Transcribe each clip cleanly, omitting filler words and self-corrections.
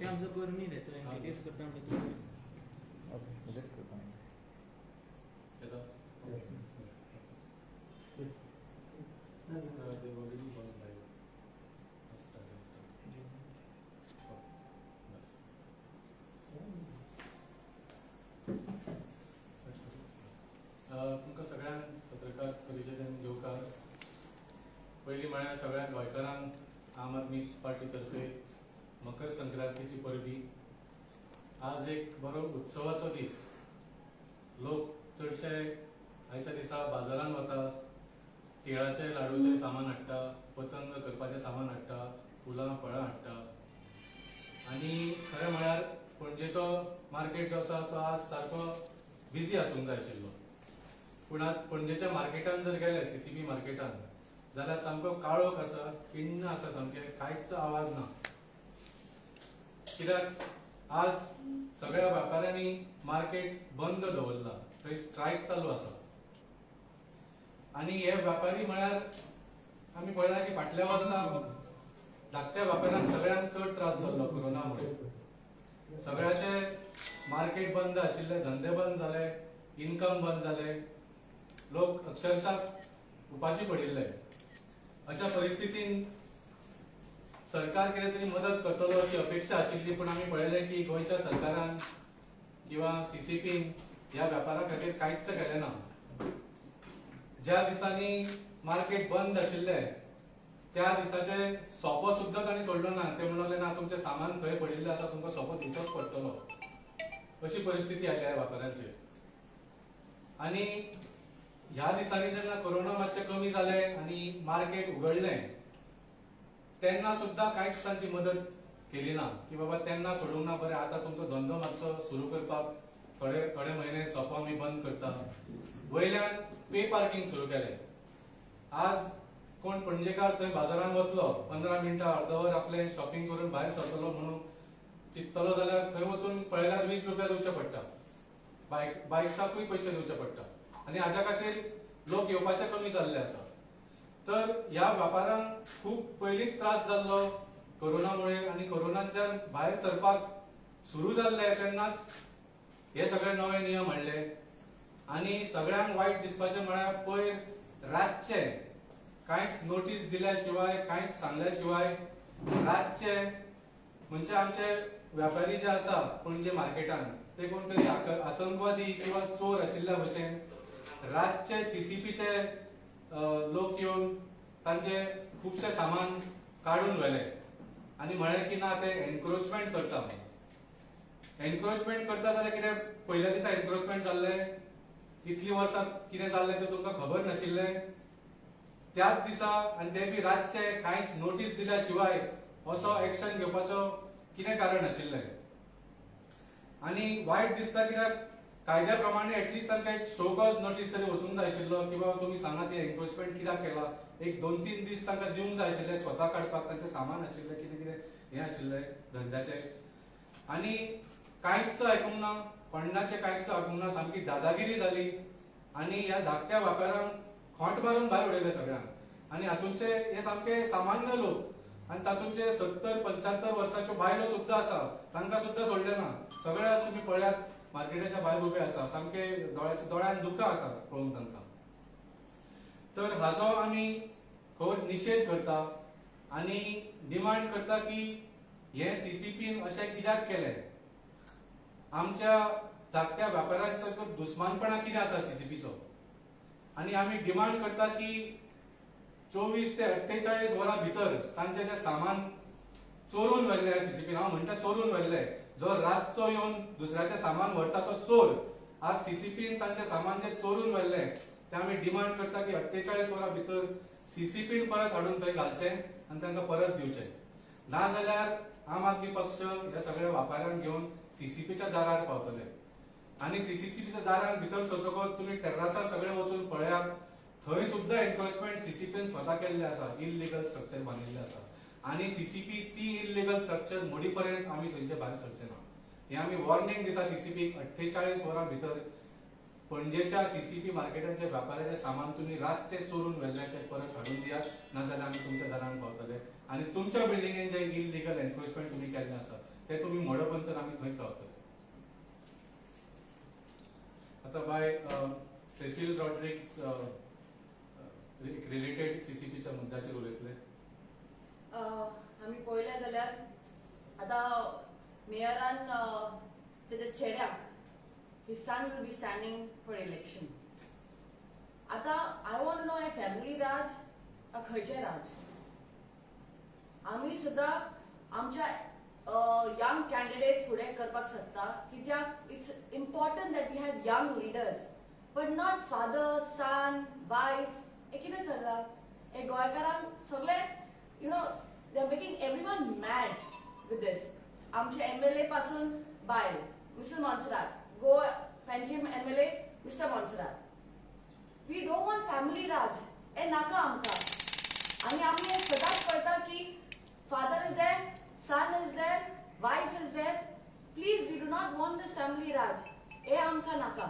ते आमचो करणी रे, तो एमटीडीएस करता म्हणटा तो. ओके, रिजेक्ट करता. येता. They've already gone live. Let's start, let's start. तुमकां सगळ्यांक पत्रकार परिशदेन येवकार. पयलीं म्हळ्यार सगळ्या गोंयकारांक आम आदमी पार्टी तर्फे मकर संक्रांतीची परबी. आज एक बरो उत्सवाचो दीस. लोक चडशे आयच्या दिसा बाजारांत वता, तिळाचे लाडूचे सामान हाडटा, पतंग करपाचें सामान हाडटा, फुलां फळां हाडटा. आनी खरें म्हळ्यार पणजेचो मार्केट जो आसा तो आज सारको बिजी आसूंक जाय आशिल्लो, पूण आज पणजेच्या मार्केटान जर गेले, सीसीपी मार्केटान, जाल्यार सामको काळोख आसा, किण्ण आसा, सामकें कांयच आवाज ना. कित्याक आज सगळ्या व्यापाऱ्यांनी मार्केट बंद दवरला, थंय स्ट्रायक चालू आसा. आनी हे व्यापारी म्हळ्यार आमी पळयला की फाटल्या वर्सा धाकट्या व्यापाऱ्यांक सगळ्यांत चड त्रास जाल्लो कोरोनामुळे. सगळ्याचे मार्केट बंद आशिल्ले, धंदे बंद जाले, इनकम बंद जाले, लोक अक्षरशः उपाशी पडिल्ले. अशा परिस्थितीन सरकार कितें तरी मदत करतलो अशी अपेक्षा आशिल्ली, पूण आमी पळयलें की गोंयच्या सरकारान किंवा सीसीपीन ह्या व्यापारा खातीर कांयच केलें ना. ज्या दिसांनी मार्केट बंद आशिल्लें त्या दिसाचे सोपो सुद्दां तांणी सोडलो ना. ते म्हणले, ना, तुमचें सामान थंय पडिल्लें आसा, तुमकां सोपो दिवचोच पडटलो. अशी परिस्थिती आयल्या ह्या व्यापाऱ्यांचेर. आनी ह्या दिसांनी जेन्ना कोरोना मातशें कमी जालें आनी मार्केट उगडलें तेन्ना सुद्दां कांयच तांची मदत केली ना की बाबा तेन्ना सोडूंक ना, बरें, आतां तुमचो धंदो मातसो सुरू करपाक थोडे थोडे म्हयने सोपो आमी बंद करता. वयल्यान पे पार्किंग सुरू केलें. आज कोण पणजेकार थंय बाजारांत वतलो, 15 मिनटां अर्दवर आपलें शॉपिंग करून भायर सरतलो म्हणून चिंततलो जाल्यार थंय वचून पळयल्यार 20 रुपया दिवचे पडटा, बायक्साकूय पयशे दिवचे पडटा आनी हाज्या खातीर लोक येवपाचे कमी जाल्ले आसा. तर ह्या व्यापारांक खूब पयलींच त्रास जाल्लो कोरोनामुळे आनी कोरोनाच्यान भायर सरपाक सुरू जाल्ले तेन्नाच हे सगळे नवे नियम हाडले. आनी सगळ्यांक वायट दिसपाचें म्हळ्यार पयर रातचे कांयच नोटीस दिल्या शिवाय, कांयच सांगल्या शिवाय रातचे, म्हणजे आमचे व्यापारी जे आसा पणजे मार्केटान ते कोण तरी आतंकवादी किंवा चोर आशिल्ल्या भशेन रातचे सीसीपीचे लोक येवन तांचे खुबशे सामान काडून व्हेले आनी म्हळें की ना, ते एनक्रोचमेंट करता. एनक्रोचमेंट करता जाल्यार कितें पयल्या दिसा एनक्रोचमेंट जाल्लें? इतलीं वर्सां कितें जाल्लें तें तुमकां खबर नाशिल्लें? त्याच दिसा आनी ते बी रातचे कांयच नोटीस दिल्या शिवाय असो एक्शन घेवपाचो कितें कारण आशिल्लें? आनी वायट दिसता कित्याक कायद्या प्रमाणे एटलिस्ट तांकां एक शो कॉज नोटीस तरी वचूंक जाय आशिल्लो की बाबा तुमी सांगा ती एनक्रोचमेंट कित्याक केला. एक 2-3 दीस तांकां दिवंक जाय आशिल्ले स्वता काडपाक. तांचें सामान आशिल्लें, कितें कितें हें आशिल्लें धंद्याचें. आनी कांयच आयकूंक ना, कोणाचें कांयच आयकूंक ना. सामकी दादागिरी जाली आनी ह्या धाकट्या व्यापाऱ्यांक खोंट मारून भायर उडयले सगळ्यांक. आनी हातूंचे हे सामके सामान्य लोक आनी तातूंचे 70-75 वर्साच्यो बायलो सुद्दां आसा, तांकां सुद्दां सोडले ना. सगळे आज तुमी पळयात, मार्केटाच्या भायर उबे आसा, सामके दोळ्याच्या दोळ्यान दुकां येता पळोवन तांकां. तर हाजो आमी खर निशेध करता आनी डिमांड करता की हे सीसीपीन अशें कित्याक केलें? आमच्या धाकट्या व्यापाऱ्यांचो जो दुस्मानपणा कितें आसा सीसीपीचो? आनी आमी डिमांड करता की 24 ते 48 वरां भितर तांचें जें सामान चोरून व्हेल्लें सीसीपीन, हांव म्हणटा चोरून व्हेल्लें, जो रातचो येवन दुसऱ्याचें सामान व्हरता तो चोर. आज सीसीपीन तांचें सामान जें चोरून व्हेल्लें तें आमी डिमांड करता की 48 वरां भितर सीसीपीन परत हाडून थंय घालचें आनी तांकां परत दिवचें. नाजाल्यार आम आदमी पक्ष ह्या सगळ्या व्यापाऱ्यांक घेवन सीसीपीच्या दारार पावतले. आनी सीसीपीच्या दारान भितर सरतकच तुमी टेर्रासार सगळे वचून पळयात, थंय सुद्दां एनक्रोचमेंट सीसीपीन स्वता केल्लें आसा, इलिगल स्ट्रक्चर बांदिल्लें आसा. आनी सीसीपी ती इलिगल स्ट्रक्चर मोडी पर्यंत आमी थंयचे भायर सरचे ना हें आमी वॉर्निंग दिता सीसीपीक. 48 वरां भितर पणजेच्या सीसीपी मार्केटांचे व्यापाऱ्याचे सामान तुमी रातचे चोरून व्हेल्ले ते परत हाडून दियात, नाजाल्यार आमी तुमच्या दारान पावतले. आनी तुमच्या बिल्डिंगेन जे इलिगल एन्क्रोचमेंट तुमी केल्लें आसा ते तुमी मोडपंचर आमी थंयच रावतले. आतां बाय सेसील रॉड्रिक्स एक रिलेटेड सीसीपीच्या मुद्द्याचेर उलयतले. आमी पळयलें जाल्यार आतां मेयरान तेच्या चेड्याक, his son will be standing for election. आतां I want know, hey family राज काय खंयचें राज? आमी सुद्दां आमच्या यंग कॅन्डिडेट्स फुडें करपाक सोदता, कित्याक it's important that we have young leaders, but not father, son, wife. हें कितें चल्लां हे? गोंयकारांक सगळे, they are making everyone mad with this. आमचे एमएलए पासून बायल Mrs Monserrate, Goa Panaji MLA mister Monserrate. We don't want family raj. हे नाका आमकां. आनी आमी हे सदांच पळयता की father is there, son is there, wife is there. Please, we do not want this family raj. हे आमकां नाका.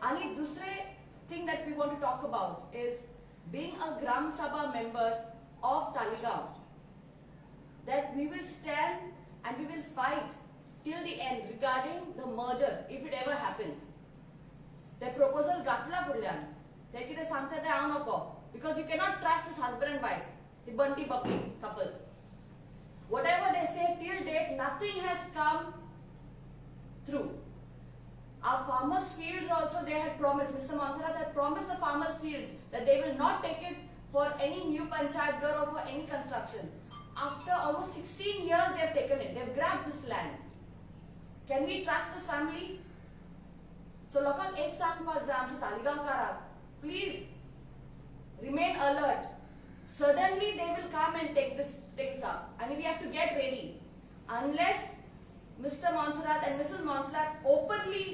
आणि दुसरे thing that we want to talk about is, being a Gram Sabha member of Taleigao, that we will stand and we will fight till the end regarding the merger, if it ever happens. ते proposal घातला फुडल्यान ते कितें सांगता तें हांव नको, because you cannot trust this husband and wife, the Bunty Babli couple. Whatever they say, till date nothing has come through. Our farmers' fields also, they had promised, Mr. Monserrat had promised the farmers' fields that they will not take it for any new panchayat ghar or for any construction. After almost 16 years, they have taken it. They have grabbed this land. Can we trust this family? So लोकांक एक सांगपाक जाय, आमच्या तालिगांवकाराक, please remain alert. Suddenly they will come and take this things up and we have to get ready. Unless Mr. Monserrat and Mrs. Monserrat openly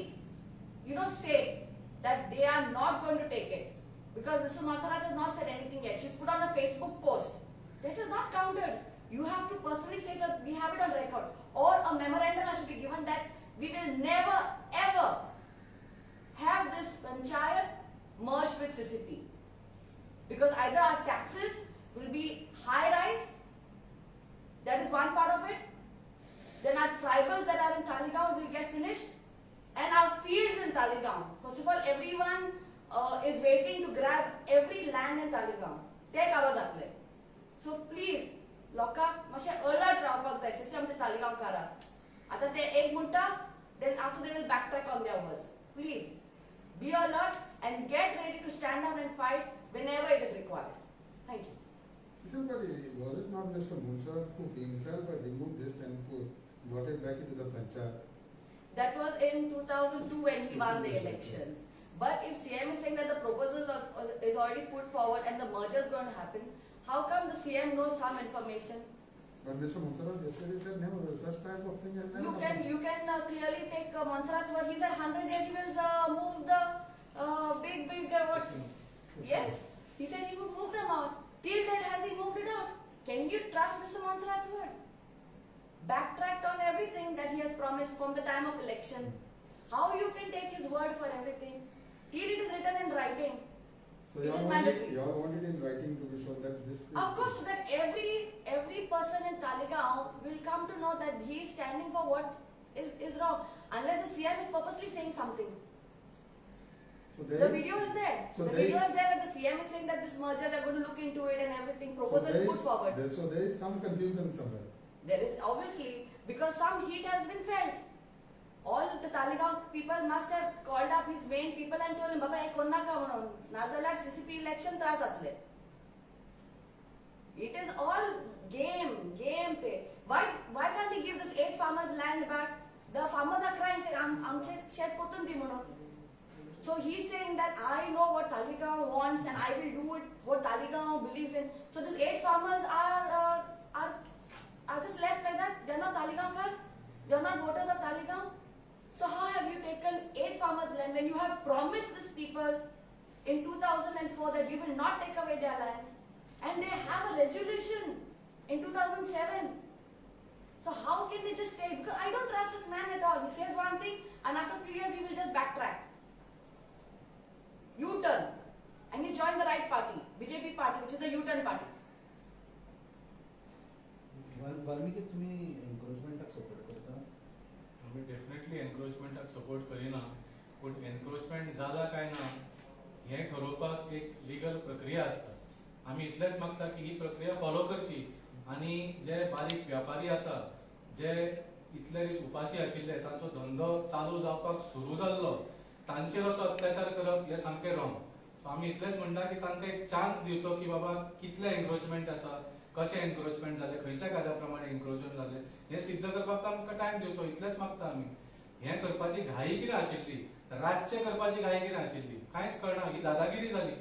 say that they are not going to take it. Because Mrs. Monserrat has not said anything yet. She's put on a Facebook post. That is not counted. You have to personally say that we have it on record. Or a memorandum has to be given that we will never ever have this panchayat merged with CCP. Because either our taxes will be high rise, that is one part of it. Then our tribals that are in Taleigao will get finished, and our fields in Taleigao. First of all, everyone is waiting to grab every land in Taleigao. ते काबार जातले. So please लोकांक मातशें alert रावपाक जाय, specially आमच्या तालिगांवकाराक. आतां ते एक म्हणटा, then after they will backtrack on their words. Please be alert and get ready to stand up and fight whenever it is required. Thank you. Cecil, but was it not Mr. Monserrat who himself had removed this and brought it back into the panchayat? That was in 2002 when he won the elections. But if CM is saying that the proposal is already put forward and the merger is going to happen, how come the CM knows some information? But Mr. Monserrat yesterday said never, such type of thing has never You can happened. You can clearly take Monserrat's word. He said 100 days he will move the big big what? Yes, he said he would move them out. Till then, has he moved it out? Can you trust Mr. Monserrat's word? Backtracked on everything that he has promised from the time of election. How you can take his word for everything? Till it is written in writing. So It you is all want it, mandatory. You all want it in writing to be shown that this is. Of course, so that every person in Taleigao will come to know that he is standing for what is wrong. Unless the CM is purposely saying something. So there The is- video is there. So The there video is there where the CM is saying that this merger, we are going to look into it and everything. So Proposal there is put is- forward. So there is some confusion somewhere. There is obviously, because some heat has been felt. All the Taleigao people must have called up his main people and told him, "Baba, हे कोन्नाका म्हणून नाजाल्यार CCP election त्रास जातले." It is all game, game ते. Why can't he give this 8 farmers land back? The farmers are crying, saying, आमचे शेत पोतून दी म्हणून. So he's saying that I know what Taleigao wants and I will do it what Taleigao believes in. So these 8 farmers are just left like that. They are not Talegaonkars. They are not voters of Taleigao. So how have you taken 8 farmers' land when you have promised these people in 2004 that you will not take away their lands? And they have a resolution in 2007. So how can they just take? Because I don't trust this man at all. He says one thing and after a few years he will just backtrack. U-turn. And he joined the right party, BJP party, which is the U-turn party. Aniket, तुमी एन्क्रोचमेंटाक support करता? आमी definitely एन्क्रोचमेंटाक support करिना, पूण encroachment जाला काय ना हें ठरोवपाक एक लिगल प्रक्रिया आसता. आमी इतलेंच मागता की ही प्रक्रिया फॉलो करची आनी जे बारीक व्यापारी आसा, जे इतले दीस उपाशी आशिल्ले, तांचो धंदो चालू जावपाक सुरू जाल्लो, तांचेर असो अत्याचार करप हें सामकें रॉंग. सो आमी इतलेंच म्हणटा की तांकां एक चान्स दिवचो की बाबा कितलें एन्क्रोचमेंट आसा, कशें एन्क्रोचमेंट जालें, खंयच्या कायद्या प्रमाणे एन्क्रोचमेंट जालें हें सिद्ध करपाक तांकां टायम दिवचो, इतलेंच मागता आमी. हें करपाची घाई कितें आशिल्ली, रातचें करपाची घाई कितें आशिल्ली, कांयच कळना. ही दादागिरी जाली.